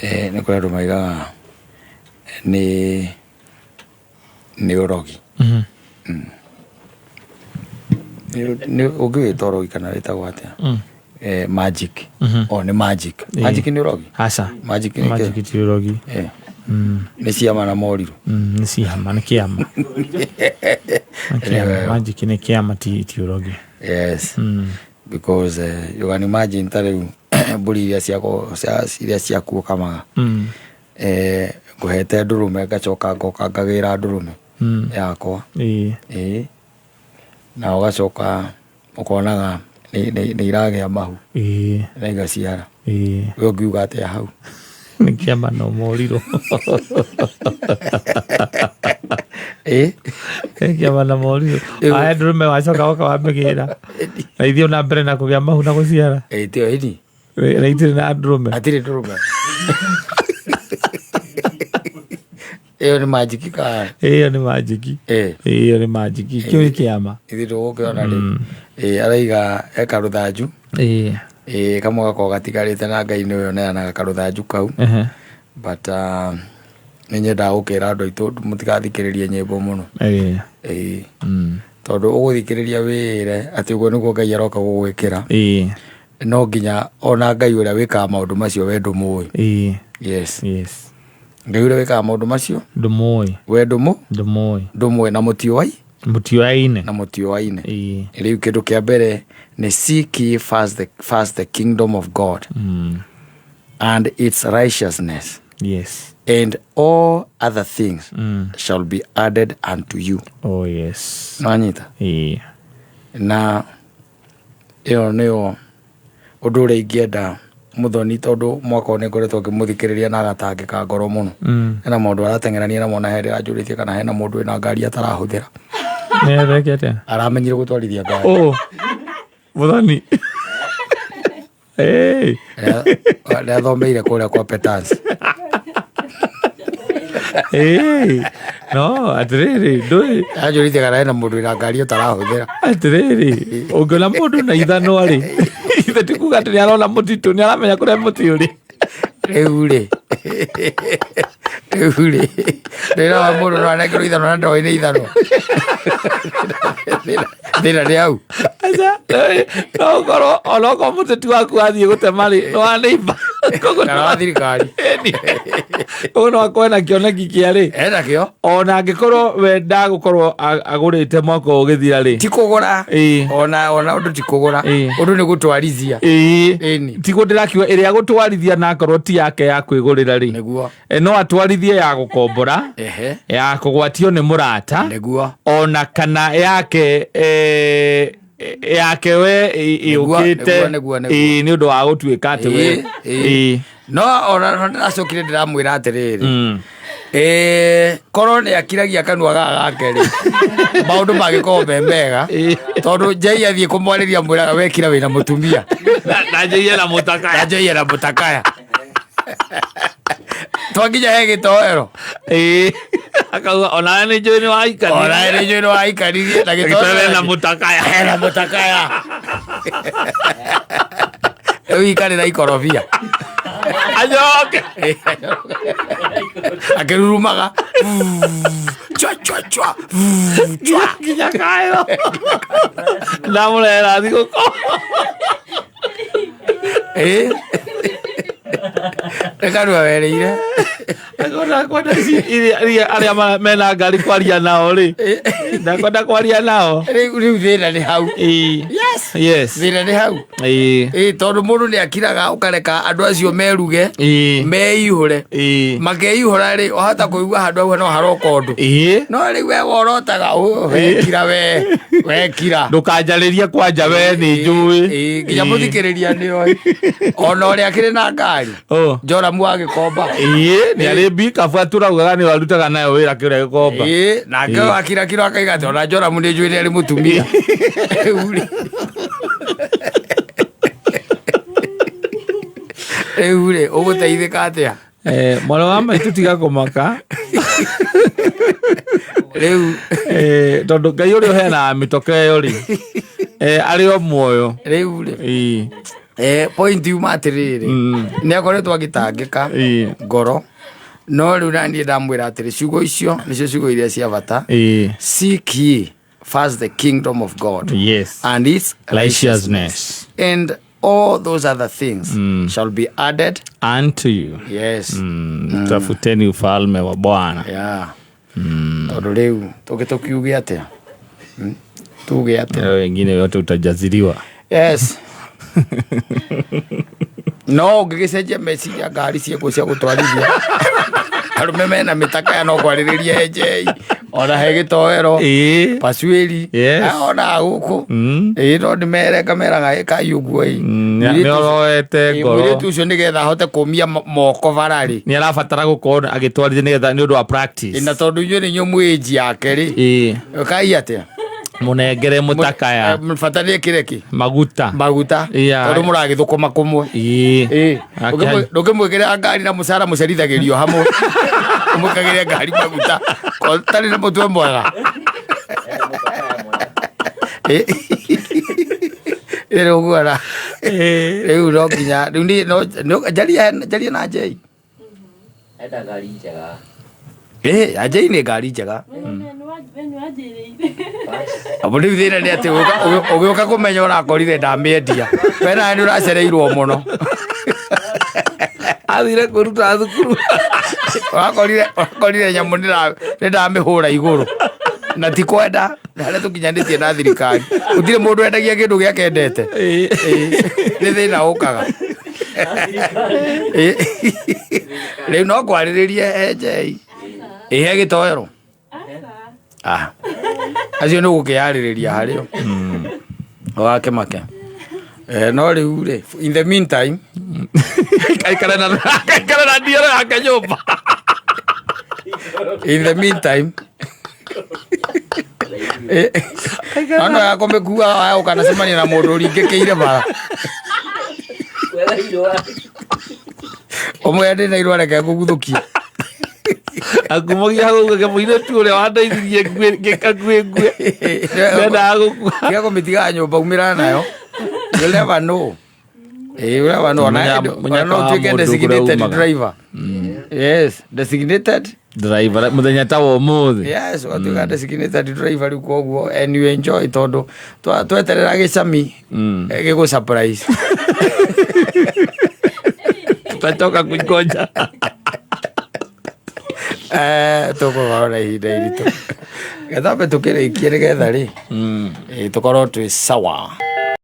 Nĩ kũrĩ andũ maigaga nĩ ũrogi. Ũngĩwĩta ũrogi kana wĩtagwo atĩa? Magic. O nĩ magic. Magic nĩ ũrogi? Aca. Magic nĩ kĩ? Magic ti ũrogi. Nĩ ciama na morirũ. Nĩ ciama, nĩ kĩama. Nĩ kĩama. Magic nĩ kĩama ti ũrogi. Yes. Because you can imagine ta rĩu mbũri iria iria ciaku ũkamaga. Ngũhete ndũrũme ngacoka ngoka ngagĩra ndũrũme yakwa. Ĩĩ. Na ũgacoka ũkonaga nĩ iragĩa mahu. Na igaciara. We ũngiuga atĩa hau? Nĩ kĩama no morirũ. Ĩĩ. Nĩ kĩama na morirũ. Wahe ndũrũme wacoka woka wamĩgĩra. Na ithiĩ na mbere na kũgĩa mahu na gũciara. Ĩĩ tiyo ĩni. Na itirĩ na ndũrũme. Hatirĩ ndũrũme. Ĩyo nĩ manjiki kana? Ĩyo nĩ manjiki. Ĩyo nĩ manjiki. Kĩu nĩ kĩama. Ithuĩ tũgũkĩona rĩ. Ĩĩ araiga he karũthanju. Ĩĩ kamwe gakoragwo gatigarĩte na Ngai nĩwe ũneanaga karũthanju kau. But nĩ nyendaga gũkĩra andũ aitũ mũtigathikĩrĩrie nyĩmbo mũno. Ĩĩ. Tondũ ũgũthikĩrĩria wĩĩre atĩ ũguo nĩguo Ngai aroka gũgwĩkĩra. No nginya ona Ngai ũrĩa wĩkaga maũndũ macio we ndũmũĩ. Yes. Yes. Ngai ũrĩa wĩkaga maũndũ macio ndũmũĩ. We ndũmũ? Ndũmũĩ. Ndũmũĩ na mũtiũai? Mũtiũaine. Na mũtiũaine. Rĩu kĩndũ kĩa mbere nĩ seek ye first the kingdom of God and its righteousness. Yes. And all other things shall be added unto you. Oh yes. Nwanyita? Na ĩyo nĩyo ũndũ ũrĩa ingĩenda Mũthoni tondũ mwaka ũyũ nĩngoretwo ngĩmũthikĩrĩria na agatangĩka ngoro mũno. Hena maũndũ arateng'erania namo na he anjũrĩtie kana hena mũndũ wĩna ngari atarahũthĩra. Nĩ atheke atĩa? Aramenyire gũtwarithia ngari. Oh. Mũthoni. Hey. Nĩ athomeire kũrĩa kwa Petans. Hey. No, atĩrĩrĩ, ndũĩ. Anjũrĩtie kana hena mũndũ wĩna ngari ũtarahũthĩra. Atĩrĩrĩ, ũngĩona mũndũ na ithanwa rĩ, ithe ti kuga atĩ nĩ arona mũtitũ, nĩ aramenya kũrĩa mũtĩ ũrĩ. Rĩu rĩ, rĩu rĩ, ndĩrawa mũndũ no anengerwo ithanwa na ndoĩ nĩ ithanwa. Thĩna nĩ hau. Aca, no ũkorwo ona okorwo mũteti waku wathiĩ gũtema rĩ, nĩ wa neighbor. Koguo Kana wa thirikari. Koguo no akorwo ena kĩoneki kĩa rĩ. Ena kĩo. Ona angĩkorwo we ndagũkorwo agũrĩte mwaka ũyũ ũgĩthira rĩ. Ti kũgũra. Ona ũndũ ti kũgũra. Ũndũ nĩ gũtwarithia. Ĩni. Tiguo ndĩrakiuga ĩrĩa gũtwarithia na akorwo ti yake ya kwĩgũrĩra rĩ. Nĩguo. No atwarithie ya gũkombora. Ya kũgwatio nĩ mũrata. Nĩguo. Ona kana yake yake we ĩũkĩte. Nĩguo, nĩguo, nĩguo. Ĩĩ, nĩ ũndũ wa gũtuĩka atĩ we. Ĩĩ. No ona ndĩracokire ndĩramwĩra atĩrĩrĩ. Korwo nĩ akiragia kanua gaka gake rĩ, maũndũ mangĩkorwo me mega, tondũ Njei athiĩ kũmwarĩria mwĩraga wekira wĩna mũtumia. Na Njei ena mũtakaya. Na Njei ena mũtakaya. Twakinya he gĩtoero. Akauga onawe nĩ njũĩ nĩ waikanirie. Onawe nĩ njũĩ nĩ waikanirie. Na gĩtoero ena mũtakaya. Ena mũtakaya. Rĩu ikarĩra ikorobia. Anyoke. Akĩrurumaga. Chwa chwa chwa. Chwa. Nginya kayo. Ndamũrehera thigũkũ. Nĩ kanua wereire. Ndakwenda ici arĩa mena ngari kwaria nao rĩ. Ndakwenda kwaria nao. Rĩu thĩna nĩ hau. Yes. Yes. Thĩna nĩ hau. Ĩĩ tondũ mũndũ nĩ akiraga ũkareka andũ acio meruge. Meihũre. Makeihũra rĩ, wahota kũigua handũ hau no haroka ũndũ. No rĩu we worotaga, wekira we, wekira. Ndũkanjarĩrie kwanja we nĩ njũĩ. Nginya mũthikĩrĩria nĩ oĩ. Ona ũrĩa akĩrĩ na ngari. Joramu wa Gĩkomba. Ĩĩ, nĩ arĩ mbikabu atũraugaga nĩ arutaga nayo wĩra kĩrĩa Gĩkomba. Ĩĩ, nake akira kiro akaiga atĩ ona Joramu nĩ njũĩ nĩ arĩ mũtumia. Rĩu rĩ. Rĩu rĩ, ũgũteithĩka atĩa? Mwana wa maitũ tiga kũmaka. Rĩu. Tondũ Ngai ũrĩa ũheanaga mĩtoka ĩyo rĩ, arĩ o muoyo. Rĩu rĩ. Point yuma atĩrĩrĩ, nĩ akoretwo agĩtangĩka ngoro, no rĩu naniĩ ndamwĩra atĩrĩ, ciugo icio nĩcio ciugo iria cia bata. Seek ye first the kingdom of God and its righteousness, and all those other things shall be added unto you. Yes. Tafuteni ufalme wa Bwana. Yeah. Tondũ rĩu tũngĩ tũkiuge atĩa? Tuge atĩa? Hayo wengine yote utajaziliwa. Yes, no ũngĩgĩcenjia meciria, ngari ciĩkuo cia gũtwarithia, arũme mena mĩtaka ya no kwarĩrĩria enjei ona he gĩtoero, pasuĩri. Ona gũkũ, ĩĩ, no ndĩmere ngameraga ĩkai ũguo ĩ. Nĩ oroete ngoro. Mũirĩtu ũcio nĩgetha ahote kũmia moko bara-rĩ, nĩ arabatara gũkorwo agĩtwarithia nĩgetha nĩ ũndũ wa practice. Na tondũ inyuĩ nĩ inyuĩ mwĩ yake rĩ, kai atĩa? Mũnengere mũtakaya. Bata nĩ ĩkĩre kĩ? Maguta. Maguta. Tondũ mũragĩthũkũma kũmwe. Ndũngĩmwĩkĩra ngari na mũcara mũcerithagĩrio hamwe, ũmwĩkagĩre ngari maguta ko tarĩ na mũtwe mwega. Rĩu ũguo rĩu no nginya rĩu niĩ njarie na Njei. Enda ngari njega. Ĩ, ya Njei nĩ ngari njega. Abo rĩu thĩna nĩ atĩ ũgĩũka kũmenya ũrakorire ndamĩendia, we nawe nĩ ũracereirwo mũno. Athire kwĩruta thukuru. Ũrakorire nyamũ nĩ ndamĩhũra igũrũ na ti kwenda harĩa tũkinyanĩtie na thirikari, gũtirĩ mũndũ endagia kĩndũ gĩake endete. Ĩ, nĩ thĩna ũkaga. Ĩ, rĩu no kwarĩrĩrie njei ĩhe gĩtoero. Ah, acio nĩ gũkĩarĩrĩria harĩo wake make. No rĩu rĩ, in the meantime, Aikare na ndioro yake nyũmba. In the meantime, no ya kũmĩkua ũkanacemania na mũndũ ũringĩkĩire bara. Wetha irũa. Ũmwe ndĩ na irũa, reke ngũguthũkie. Akumagia hau uge mũirĩtu ũrĩa wandeithirie ngue ngĩka ngue ngue ndendaga gũkua. Tiga kũmĩtiga nyũmba, umĩra nayo. You never know. You never know. Mũnyaka Ona no wa ũtuĩke mũndũ kũrĩa designated umaga. driver. Yes, designated driver mũthenya ta wa ũmũthĩ. Yes, watuĩka designated driver rĩu, koguo and you enjoy tondũ tweterera gĩcami gĩgũ surprise. Tutachoka kuingoja. Tũgũkorwo na ihinda iritũ gethambe tũkĩrĩkie nĩgetha rĩ, tũkorwo twĩ sawa.